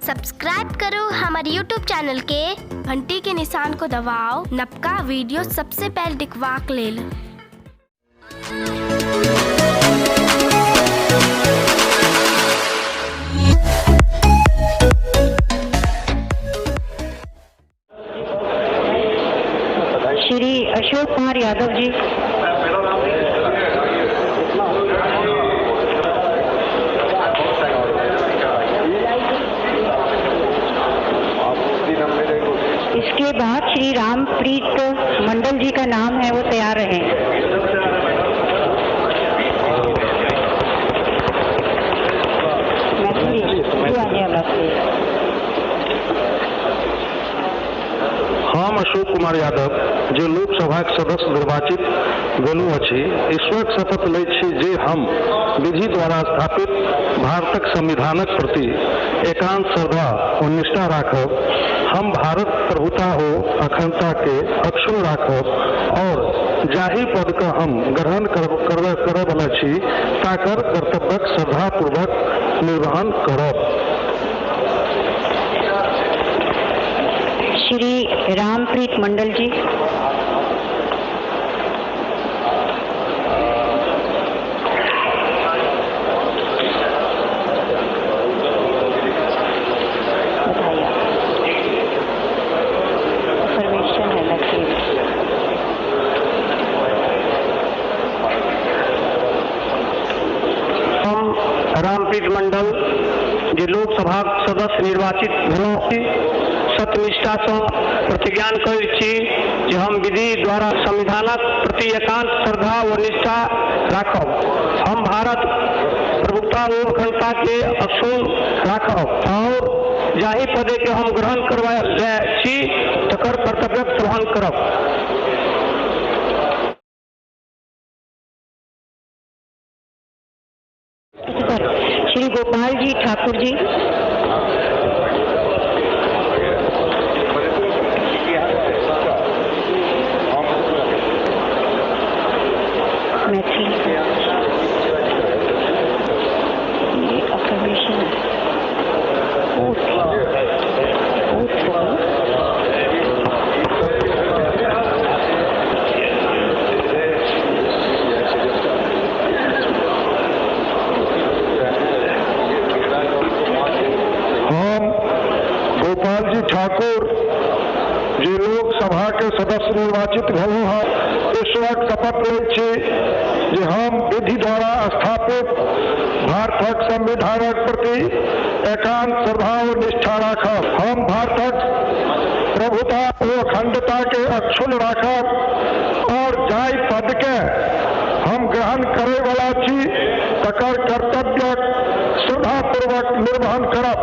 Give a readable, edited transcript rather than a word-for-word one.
Subscribe करो हमारे YouTube channel के, घंटी के निशान को दबाओ नबका वीडियो सबसे पहले दिखवाक लेल। श्री अशोक कुमार यादव जी। इसके बाद श्री रामप्रीत मंडल जी का नाम है, वो तैयार रहे। मैथिली जी, आ गया मैथिली। हम अशोक कुमार यादव जे लोकसभाक सदस्य निर्वाचित भेलहुँ अछि, ईश्वरक शपथ लैत छी जे हम विधि द्वारा स्थापित भारतक संविधानक प्रति एकांत श्रद्धा ओ निष्ठा राखब। हम भारत प्रभुता ओ अखंडता के अक्षुण्ण राखब और जाहि पद के हम ग्रहण करय वाला छी ताकर कर्तव्यक श्रद्धापूर्वक निर्वहन करब। श्री रामप्रीत मंडल जी। बताइए, परमिशन है मैथिली। हम रामप्रीत मंडल जे लोकसभाक सदस्य निर्वाचित भेलहुँ, सत्यनिष्ठासँ प्रतिज्ञान करैत छी जे हम विधि द्वारा संविधानक प्रति एकांत श्रद्धा ओ निष्ठा राखब। हम भारत प्रभुता ओ अखंडता के अक्षुण्ण राखब और जाहि पदे के हम ग्रहण करवा छी तकर कर्तव्यक निर्वहन करब। श्री गोपाल जी ठाकुर जी। मैथिली ये अफर्मेशन है। ओथ, ओथ होगा। हम गोपाल जी ठाकुर जे लोकसभा के सदस्य निर्वाचित भेलहुँ हँ, ईश्वरक शपथ लैत छी जे हम विधि द्वारा स्थापित भारतक संविधानक प्रति एकांत श्रद्धा ओ निष्ठा राखब। हम भारतक प्रभुता ओ अखंडता के अक्षुण्ण राखब और जाहि पद के हम ग्रहण करे वाला छी तकर कर्तव्यक श्रद्धापूर्वक निर्वहन करब।